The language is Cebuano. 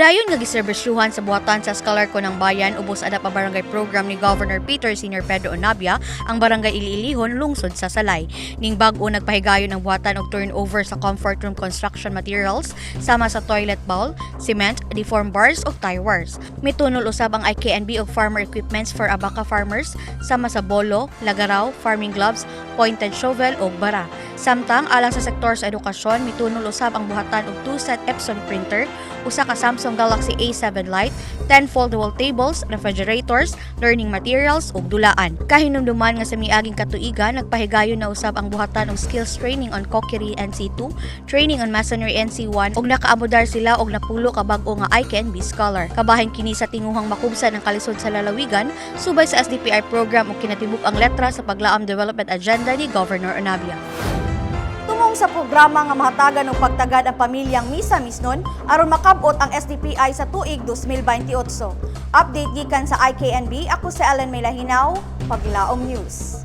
Padayon nga giserbisyuhan sa buhatan sa Scholar ko ng Bayan ubos Adapt a Barangay program ni Governor Peter Senior Pedro Onabia ang Barangay Iliilihon, lungsod sa Salay. Ning bag-o, nagpahigayon ang buhatan og turnover sa comfort room construction materials sama sa toilet bowl, cement, deform bars ug tie wires. Mitunol usab ang IKNB og farmer equipments for abaca farmers sama sa bolo, lagaraw, farming gloves, pointed shovel ug bara. Samtang alang sa sektor sa edukasyon, mitunol usab ang buhatan og 2 set Epson printer, usa ka Samsung Galaxy A7 Lite, 10 foldable tables, refrigerators, learning materials ug dulaan. Kahinumduman nga sa miaging katuiga, nagpahigayon na usab ang buhatan og skills training on cookery NC2, training on masonry NC1 ug nakaabudar sila og napulo ka bag-o nga IKNB scholar. Kabahin kini sa tinguhang makubsan ang kalisod sa lalawigan subay sa SDPI program ug kinatibuk-ang letra sa Paglaom Development Agenda ni Governor Onabia. Tumong sa programa nga mahatagan og pagtagad ang pamilyang Misamisnon aron makab-ot ang SDPI sa tuig 2028. Update gikan sa IKNB, ako si Ellen Melahinaw, Paglaom News.